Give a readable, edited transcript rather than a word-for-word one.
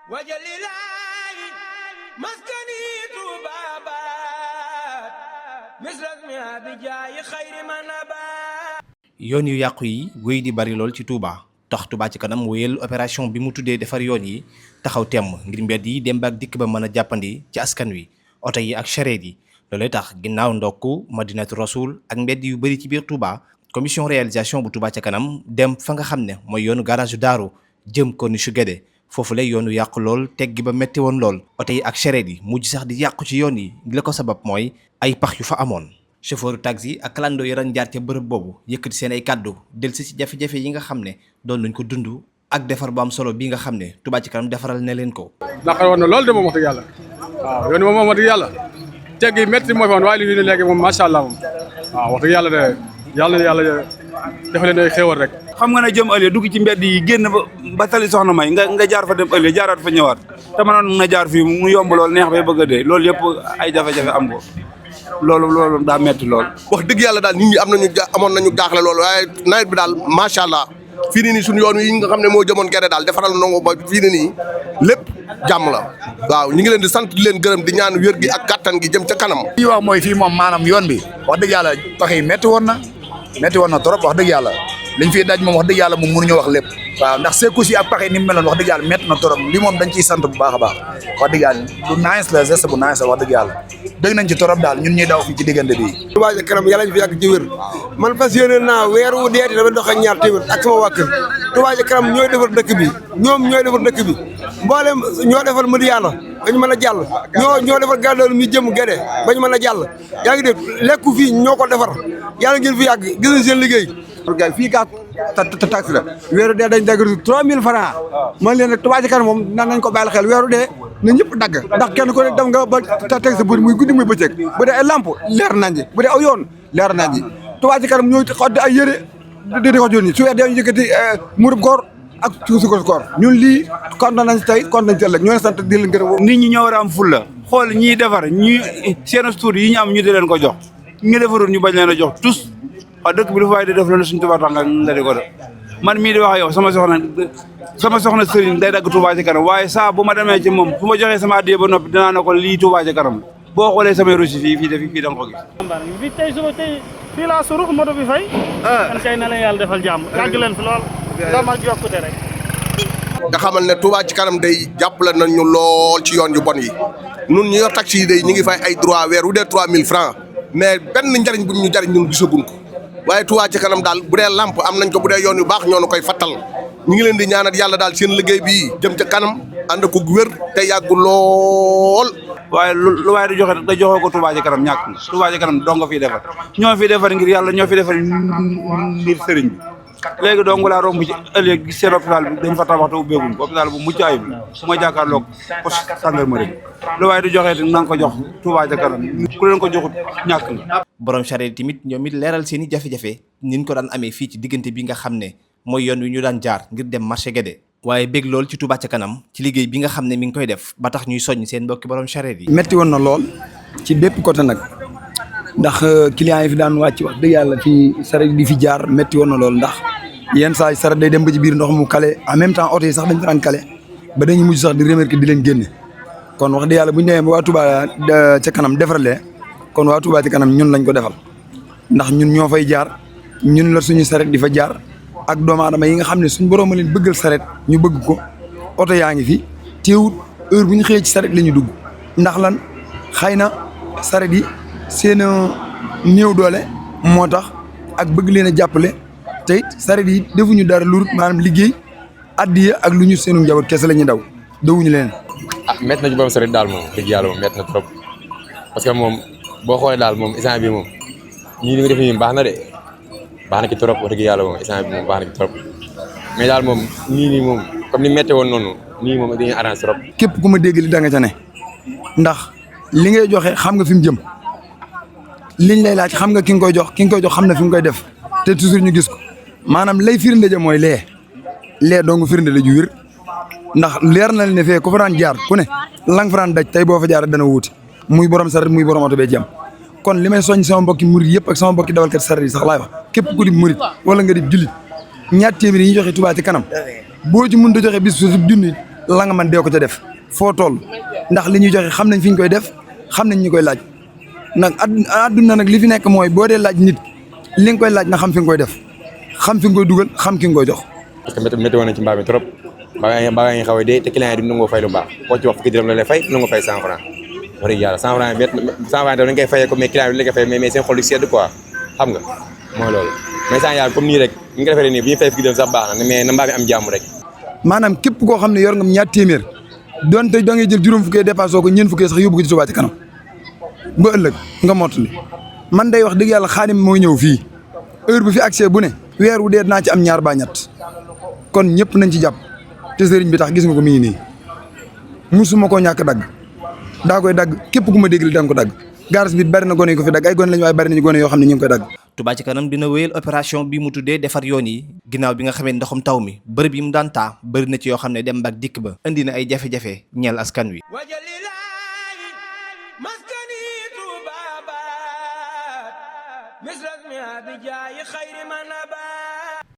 wajalilaayi maskani tuubaabaat misras mi abijaayi xayri manabaat. yoon yu yàqu yi wéy di bari lool ci Touba tax Touba ci kanam wéyal opération bi mu tuddee defar yoon yi taxaw temm ngir mbedd yi dem ak dikk ba mën a jàppandi ci askan wi oto yi ak charrette yi loolee tax ginnaaw ndokk Madinatu Rasul ak mbedd yu bëri ci biir Touba commission réalisation bu Touba ca kanam dem fa nga xam ne mooy yoonu garage Daaru jëm ko ni su Gédé foofu lay yoonu yàqu lool teggi ba metti woon lool oto yi ak charrette yi mujj sax di yàqu ci yoon yi li la ko sabab mooy ay pax yu fa amoon. chauffeur taxi ak clando yi ran jaar ca bërëb boobu yëkkati seen ay kàddu dellusi ci jafe-jafe yi nga xam ne doon nañ ko dund ak defar bu am solo bi nga xam ne Touba ci kanam defaral ne leen ko. naqar woon na loolu de moom wax dëgg yàlla waaw yoon moom wax dëgg yàlla teggi métti mooy fa woon waaye li ñu léegi moom macha allah moom waaw wax dëgg yàlla de yàlla dafa leen ay xéewal rek. xam nga ne jëm ëllëg dugg ci mbedd yi génn ba tali soxna may nga jaar fa dem ëllëg jaaraat fa ñëwaat te mënoon na jaar fii mu yomb lool neex bay bëgg a dee loolu yëpp ay jafe-jafe am ko loolu daa metti lool. wax dëgg yàlla daal nit ñi amoon nañu jaaxle loolu waaye nawet bi daal macha allah fii nii suñu yoon yi nga xam ne moo jëmoon Gédé daal defaral nangu ba fii nii lépp jàmm la waaw ñu ngi leen di sant di leen gërëm di ñaan wér gi ak kattan gi jëm ca kanam. li wax mooy fii moom maanaam yoon bi wax dëgg yàlla pax yi metti woon na trop wax dëgg yàlla liñ fiy daj moom wax dëgg yàlla moom mënuñu wax lépp waaw ndax secours yi ak pax yi ni mu meloon wax dëgg yàlla metti na trop li moom dañ ciy sant bu baax a baax wax dëgg yàlla bu nice la geste bu nice la wax dëgg yàlla dëgg nañ ci trop daal ñun ñuy daw fii ci diggante bi. Touba ca kanam yàlla ñu fi yàgg ci wér man fas yéene naa weer wu deeti dama dox ak ñaar téeméer ak sama waa kër Touba ca kanam ñooy defar dëkk bi ñoom ñooy defar dëkk bi mboolem ñoo defar Madiyana ba ñu mën a jàll ñoo defar gàlloolu mi jëm Gédé ba ñu mën a jàll yaa ngi dégg lekku fii ñoo ko defar yàlla ngeen fi yàgg gis nañ seen liggéey. fii gaa taxi la weeru dee dañ dagg 3000 francs man leen nag Touba ca kanam moom nan nañ ko bàyyil xel weeru dee na ñëpp dagg ndax kenn ku ne dem nga ba teg sa bët muy guddi muy bëccëg bu dee ay lamp leer nañ ji bu dee aw yoon leer nañ ji Touba ca kanam ñooy xodd ay yére di ko joni su weer dee ñu yëkkati murub koor ak suukar koor ñun lii kontaan nañ tey kontaan nañ ci ëllëg ñoo ne sant di leen gërëm. nit ñi ñoo war a am fulla xool ñiy defar ñi seen tour yi ñu am ñu di leen ko jox ñu defarul ñu bañ leen a jox tous waaw dëkk bi dafa waaye di def loolu suñu Touba tax nga di ko def man mii di wax ak yow sama soxna Serigne day dagg Touba ca kanam waaye saa bu ma demee ci moom bu ma joxee sama addiya ba noppi dinaa ne ko lii Touba ca kanam boo xoolee samay rosi fii da nga ko gis. bi tey suba tey fii laa surux moto bi fay. kan kay na leen yàlla defal jàmm yàgg leen fi lool. dama yokkute rek. nga xamal ne Touba ci kanam day jàppale nañu lool ci yoon yu bon yi ñun ñu yor taxi yi day ñu ngi fay ay droit weer wu dee 3000 francs mais benn njariñ bu ñu jariñ ñun gisaguñ ko waaye Touba ci kanam daal bu dee lamp am nañ ko bu dee yoon yu baax ñoo nu koy fattal ñu ngi leen di ñaanal yàlla daal seen liggéey bii jëm ca kanam ànd ko wér te yàggu lool. waaye lu waaye da joxe ko Touba ci kanam ñàkk na Touba ci kanam dong nga fiy defar ñoo fi defar ngir yàlla ñoo fi defar ngir sëriñ bi léegi dong laa romb ci ëllëg gis seen hôpital bi dañ fa tabax te ubbeeguñ ko hôpital bu mucc ayib la mooy jàkkaarloog poste gendarmerie lu waaye di joxee na nga ko jox Touba ca kanam ku leen ko joxut ñàkk na. borom charrette tamit ñoom it leeral seen i jafe-jafe niñ ko daan amee fii ci diggante bi nga xam ne mooy yoon wi ñu daan jaar ngir dem marché Gédé waaye bég lool ci Touba ca kanam ci liggéey bi nga xam ne mi ngi koy def ba tax ñuy soññ seen mbokki borom charrette yi. metti woon na lool ci bépp côté nag ndax clients yi fi daan wàcc wax dëgg yàlla fii saret di fi jaar metti woon na lool ndax yenn saa saret day dem ba ci biir ndox mu kale en même temps oto yi sax dañ fa daan kale ba dañuy mujj sax di remercier di leen génne kon wax dëgg yàlla bu ñu demee ba waa Touba ca kanam defarlee kon waa Touba ca kanam ñun lañ ko defal ndax ñun ñoo fay jaar ñun la suñu saret di fa jaar ak doomu aadama yi nga xam ne suñu borom a leen bëggal saret ñu bëgg ko oto yaa ngi fi teewut heure bu ñu xëyee ci saret la ñu dugg ndax lan xëy na saret yi seen néew doole moo tax ak bëgg leen a jàppale te it saret yi defuñu dara lu maanaam liggéey addiya ak lu ñu seenu njaboot kese la ñuy daw dawuñu leen. métti na ci borom saret daal moom dëgg yàlla moom métti na trop parce que moom boo xoolee daal moom instant bi moom ñii li nga def nii baax na de baax na ci trop wax dëgg yàlla moom instant bi moom baax na ci trop mais daal moom nii moom comme ni métti woon noonu nii moom dañuy arrangé trop. képp ku ma dégg li da nga ca ne ndax li ngay joxe xam nga fi mu jëm liñ lay laaj xam nga ki nga koy jox xam na fi mu koy def te toujours ñu gis ko maanaam lay firnde ja mooy lee dong firnde la ju wér ndax leer na ne fee ku fa daan jaar ku ne lang fa daan daj tey boo fa jaar dana wuute muy borom saret muy borom oto bee jëm kon li may soññ sama mbokki murit yëpp ak sama mbokki dawalkat saret yi sax laay wax képp ku di murit wala nga di jullit ñaar téeméer yi ñu joxe Touba ci kanam boo ci mënut a joxe bis su junni la nga man dee ko ca def foo toll ndax li ñuy joxe xam nañ fi ñu koy def xam nañ ñi koy laaj nag àdduna nag li fi nekk mooy boo dee laaj nit li nga koy laaj na xam fi nga koy def xam fi nga koy dugal xam ki nga koy jox. parce que métti woon na ci mbaa mi trop mbaa ngi xaw a dee te client yi du nangoo fay lu baax koo ci wax fukki dërëm la lay fay du nangoo fay 100 francs wax dëgg yàlla 100 francs dañ koy fayee ko mais client bi la koy fay mais seen xol du sedd quoi xam nga mooy loolu mais sans yàlla comme nii rek ñu ngi defee nii bu ñu fay fukki dërëm sax baax na mais na mbaa mi am jàmm rek. maanaam képp koo xam ne yor nga ñaar téeméer donte da ngay jël juróom fukkee dépassé ko ñeent fukkee sax yóbbu ko ci Touba Ca Kanam ba ëllëg nga mottali man day wax dëgg yàlla Xaadim mooy ñëw fii heure bu fi accès bu ne weer wu dee dinaa ci am ñaar ba ñett kon ñëpp nañ ci jàpp te sëriñ bi tax gis nga ko mi ngi nii musuma koo ñàkk dagg daa koy dagg képp ku ma dégg da nga ko dagg garas bi bari na gone yu ko fi dagg ay gone lañu waaye bari nañu gone yoo xam ne ñu ngi koy dagg. Touba Ca Kanam dina wéyal opération bi mu tuddee defar yoon yi ginnaaw bi nga xamee ndoxum taw mi bërëb yi mu daan taa bëri na ci yoo xam ne dem ak dikk ba indi na ay jafe-jafe ñeel askan wi. wajalilaayi maskani Touba baat misras mi abijaayi xayri man abaat